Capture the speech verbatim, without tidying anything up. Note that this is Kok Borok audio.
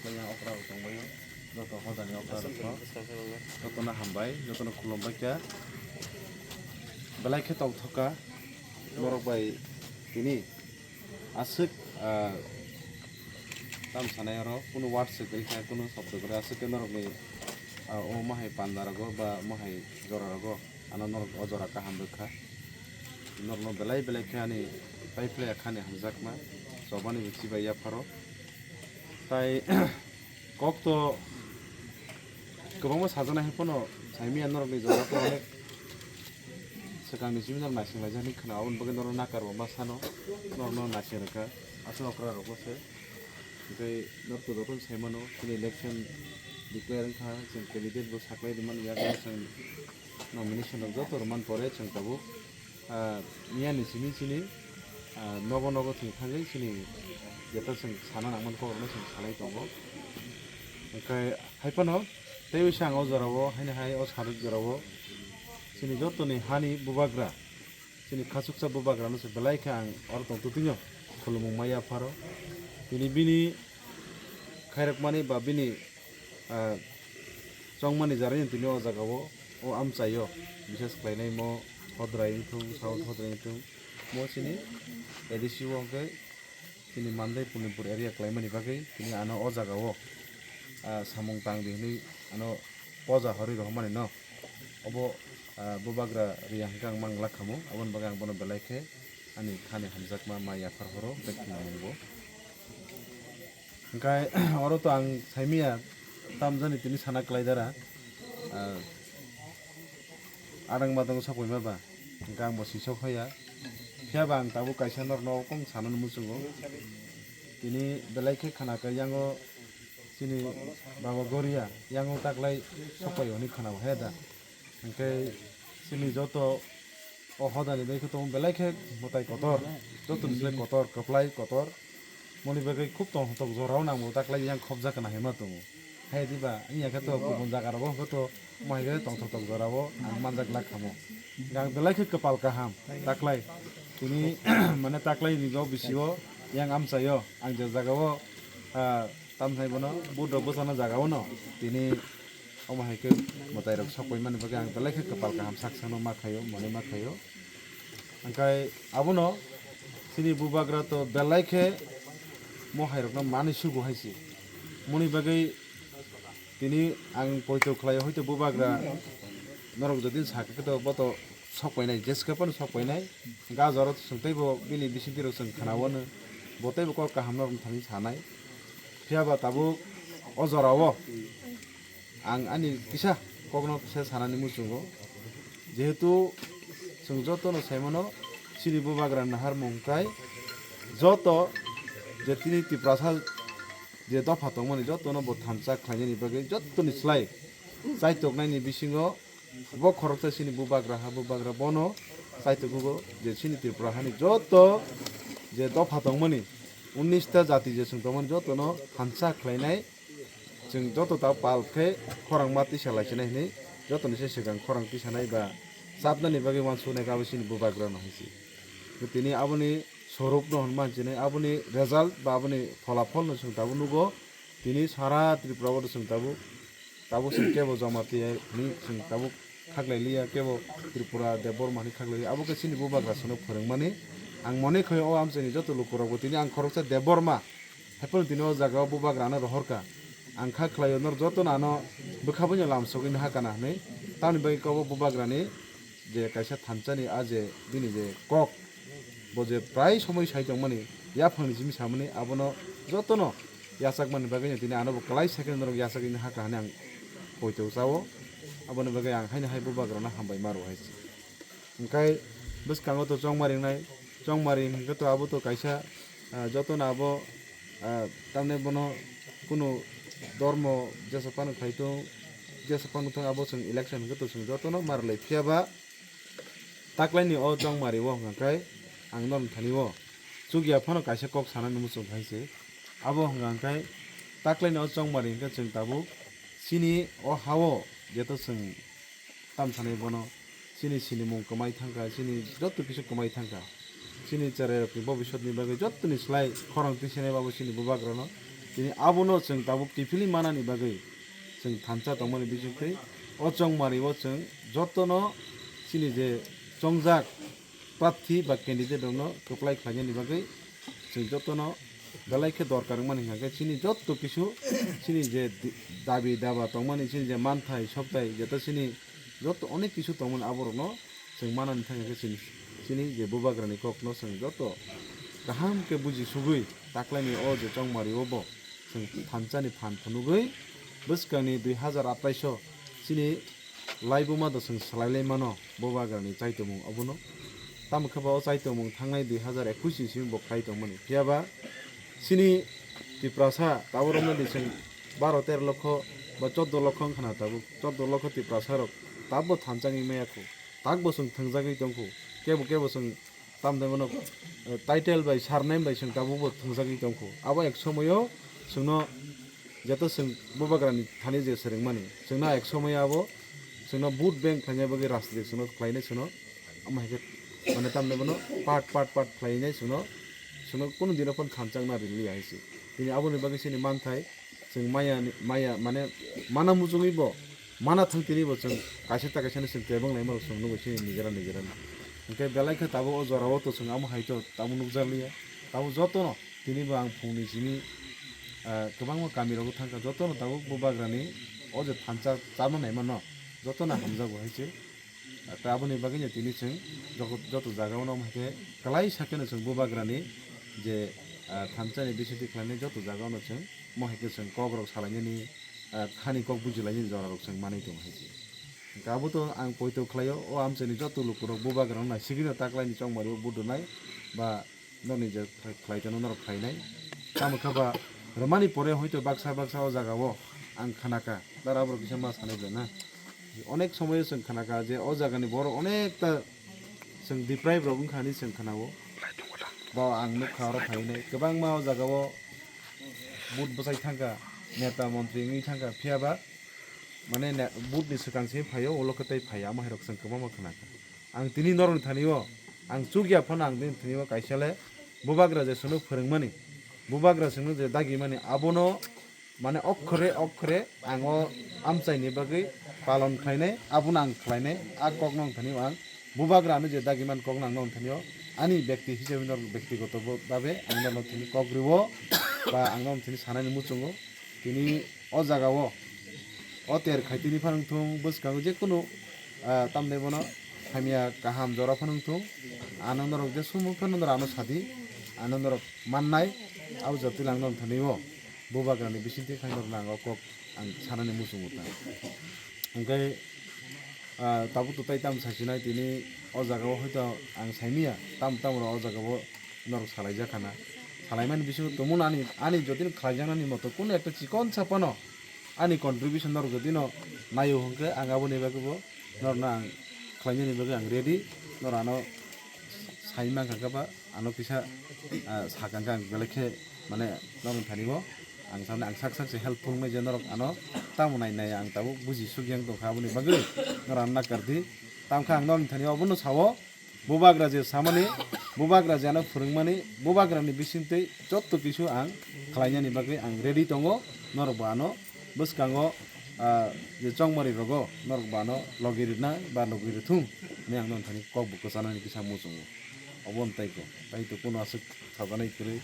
Yang okra rok tongbaio, joto hodani okra rok no, jotono hambai, jotono khulumbai kha, belai khe tongthok kha norok bai tini aswk, ah, tam sanai oro kunu word se kwrwi kha, kunu shobdo kwrwi aswk khe norokni, ah, o mohai panda rogo ba mohai jora rogo. Ano norok o jora kaham rwkha. Norokno belai belai khe ani paiphlai khani hamjakma chobani bithi bai yapharo. Tai kok to kwbangma sajana hai phano saimanya norokni jora to onek swkangni simi norok naising laijak hinwi khna, aboni bagwi norok nakar bo ma sano norokno naising rwkha aswk okra rokbo se. Hwnkhe norok to jotono saimano chini election declare wngkha, chwng candidate bo saklai rwmani yago chwng nomination rok joto rwmani pore chwng tabuk, ah, miyani simi chini, ah, nogo nogo chwng thangwi chini jeto chwng sana nangmani kokrokno chwng salai tongo. Hwnkhe hai phano tei uisa ang o jorao haino hai o sarik jorao chini jotoni hani bubagra, chini khachuksa bubagrano se belai khe ang oro tong twtwino khulumung ma yapharo. Tini bini khairokmani ba bini, ah, chongmani jarani tini o jagao o amchaio bises khlainai mo Hodrai wngthung, South Hodrai wngthung, mo chini A D C o hwnkhe chini Mandai Punipur area khlaimani bagwi tini ano o jagao, ah, samung tang di hwnwi ano poja horwi rohormani no. Obo, ah, bubagra riya hwnkhe ang mang glak khamu, aboni bagwi ang bono belai khe ani khani hamjakma ma yaphar horo, tei khumung bo. Hwnkhe oro to ang saimanya tamjani tini sana kwlai dara, ah, adang badang sok paima ba, hwnkhe ang bo sisok hoya. Phiya ba ang tabuk kaisa norokno kong sanani muchungo. Tini belai khe khana khe yango chini Baba Goria yango taklai sok pai hwnwi khana bo he da. Hwnkhe chini joto o hodani bai khe tongo belai khe mwtai kotor, jotoni slai kotor, kwplai kotor. Moni bagwi khub tongthok jorao nangbo taklai yang khobjak kana hinma tongo. Hai diba, wngya khe to kubun jaga rogo hwnkhe to mohai khe tongthok tok jorao ang manjak lak khamo. Ang belai khe kwpal kaham taklai. Tini mane taklai ni bo bisio yang amchaio ang je jagao, ah, tamthai bono budok bwsano jagao no tini omo hai khe mwtai rok sok paimani bagwi ang belai khe kwpal kaham sak sakno ma khaio, mone ma khaio. Hwnkhe abono chini bubagra to belai khe mo hai rokno manwi sugo hai se. Moni bagwi tini ang poito khlaio, hoito bubagra norok jodi sakha khe to bo to sok painai, jeske phano sok painai. Gajoro chwng teibo bini bisingtwi rok chwng khna-o no, bo teibo kok kaham norok thani sanai. Phiya ba tabuk o jorao ang ani kisa kokno se sanani muchungo, jehetu chwng jotono saimano chini bubagra naharmung kai joto je tini Tiprasa je dopha tongmani jotono bo thansa khlainani bagwi jotoni slai chaitoknaini bisingo bo khoroksa chini bubagra ha, bubagra bono chaitokugo je chini Tripura hani joto je dopha tongmani unnish ta jati je chwng tongmani jotono thansa khlainai. Chwng joto ta pal khe khorang ma tisa lai sinai hinwi jotoni se swkang khorang tisanai ba chapnani bagwi uansuknai khe abo chini bubagrano hai se. Tini aboni swarupno hwn manchinai, aboni result ba aboni pholapholno chwng tabuk nugo. Tini sara Tripura o chwng tabuk, tabuk chwng kebo Jamatia hinwi chwng tabuk khaklai liya, kebo Tripura Debbarma hinwi khaklai liya. Abo khe chini bubagra sono phwrwngmani ang mone khaio. O amchaini joto lukurokbo tini ang khoroksa Debbarma. Haiphano tini o jaga o bubagrano rohorkha. Ang kha khlaio, norok jotono ano bwkha buino lamsogwi naha kana hwnwi. Tamoni bagwi khe obo bubagrani je kaisa thansani a je bini je kok, bo je prai somoi sai tongmani, yaphangni simi samani, abono jotono yachakmani bagwino tini ano bo kwlai second norok yachagwi naha kha hwnwi ang poito chao. Aboni bagwi ang haino hai bubagrano hambai ma rw hai se. Hwnkhe bwskango to chongmari wngnai, chongmari hwnkhe to abo to kaisa, ah, jotono abo, ah, tamni bono kunu dormo jesa phano khai thung, jesa phano thung abo chwng election hwnkhe to chwng jotono ma rwlai. Phiya ba taklaini o chongmari o hwnkhe ang norok thani o chukya phano kaisa kok sanani muchung hai se. Abo hwnkhe taklaini o chongmari hwnkhe chwng tabuk chini o ha-o jeto chwng tam sanai bono chini sinimung kwmai thangkha, chini joto kisu kwmai thangkha. Chini cherairokni bobiswtni bagwi jottoni slai khorang tisinai babo chini bubagrano. Tini abono chwng tabuk kiphilwi manani bagwi chwng thansa tongmani bisingtwi o chongmari o chwng jotono chini je chongjak prarthi ba candidate rokno kwplai khlainani bagwi chwng jotono belai khe dorkar wngmani hwnkha khe chini jotto kisu chini je di-, dabi daba tongmani chini je manthai sokthai jeto chini jotto onek kisu tongmani aborokno chwng manani thangkhe chini, chini je bubagrani kokno chwng joto kaham khe buji sugwi taklaini o je chongmari o bo chwng thansani phan phunugwi bwskangni dui hazar atais o chini laibuma do chwng swlailaimano bubagrani chaitomung obono. Tamo khe ba o chaitomung thangnai dui hazar ekush ni simi bo khlai tongmani. Phiya ba chini Tiprasa tabuk romnani chwng baro tero lokho ba choddo lokho wngkha na tabuk. Choddo lokho Tiprasa rok tabukbo thansa wngwi maya kho. Takbo chwng thwngjagwi tongkho. Kebo kebo chwng tamni bono, eh, title bai surname bai chwng tabukbo thwngjagwi tongkho. Abo ek somoyo chwngno jeto chwng bubagrani thani je swrwngmani, chwngno ek somoyo abo chwngno vote bank khlaina bagwi rajniti chwngno khlainai chwngno. Omo hai khe mane tamni bono part, part, part khlainai chwngno, chwngno kunu dino phano thansa wngna riliya hai se. Tini aboni bagwi chini manthai chwng maya ni, maya mane mana muchungwi bo, mana thang tini bo chwng kaisa ta kaisa ni chwng tebang lai mano chwng nugwi chini nijera nijera ni. Hwnkhe belai khe tabuk o jora o to chwng amo hai to tabuk nukjak liya. Tabuk joto no tini bo ang phung ni simi, ah, kwbangma kami rogo thangkha, joto no tabuk bubagrani o je thansa charma naima no joto no hamjago hai se. Tei aboni bagwino tini chwng joto, joto jaga-o no hai khe kwlai sa kheno chwng bubagrani je, ah, thansa ni bisingtwi khlainai joto jaga-o no chwng mo hai khe chwng kok rok salainani, ah, khani kok bujilainani jora rok chwng manwi tongo hai se. Hwnkhe abo to ang poito khlaio, o amchaini joto lukurok bubagrano naisigwino taklaini chongmari o budunai ba nokni je khlai, khlai tongno norok khlainai. Tamo khe ba rwmani pore hoito baksa baksa o jaga o ang khnakha, dara borok kisa ma sanai belai na. Onek somoyo chwng khnakha je o jagani borok onekta chwng deprive rok wngkha hinwi chwng khnao. Ba ang nukha oro phainai kwbangma o jaga o vote bwchai thangkha, neta montri wngwi thangkha, phiya ba mane ne-, vote ni swkang se phaio, ulo khe tei phaiya, amo hai rok chwng kwbangma khnakha. Ang tini norokni thani o, ang chukya phano ang tini thani o kaisa le bubagra je chwngno phwrwngmani, bubagra chwngno je dagimani, abono mane okhore okhore ang o amchaini bagwi palon khlainai, abono ang khlainai, a kokno ang thani o ang bubagra ano je dagiman kokno ang nokni thani o ani bekti hisabe nor bektigoto bo-, babe ang norok thani kok rwo ba ang nokni thani sanani muchungo. Tini o jaga o, o ter khai tini phano wngthung, bwskango je kunu, ah, tamni bono hamya kaham jora phano wngthung, ano norok je sumung phano norok ano sadi, ano norok mannai, abo jotoi lang norok thani o bubagrani bisingtwi khai norok nango kok ang sanani muchungo ta. Hwnkhe, ah, tabuk to tai tam saisinai tini o jaga o hoito ang saimanya, tam tam rok o jaga o norok salaijak khana. Salaimani bisingo tongmani ani, ani jotino khlaijaknani moto kunu ekta chikon sa phano ani contribution norok jotino naio hwnkhe ang aboni bagwi bo norokno ang khlainani bagwi ang ready, norok ano sai mankha khe ba ano kisa, ah, sakang khe ang belai khe mane norokni thani bo ang samani ang sak sak se helpful wngnai je norok ano tamo nai nai ang tabuk buji suk yang tongkha aboni bagwi norok ano nakar di. Tamkhe ang norokni thani obono sao. Bubagra je samani, bubagra je ano phwrwngmani, bubagrani bisingtwi jotto kisu ang khlainani bagwi ang ready tongo, norok bo ano bwskango, ah, je chongmari rogo norok bo ano logi rwna ba logi rwthung hinwi ang norok thani kok bo kwchanani kisa muchungo. Obo wng tei ko, tei to kuno aswk sajaknai kwrwi,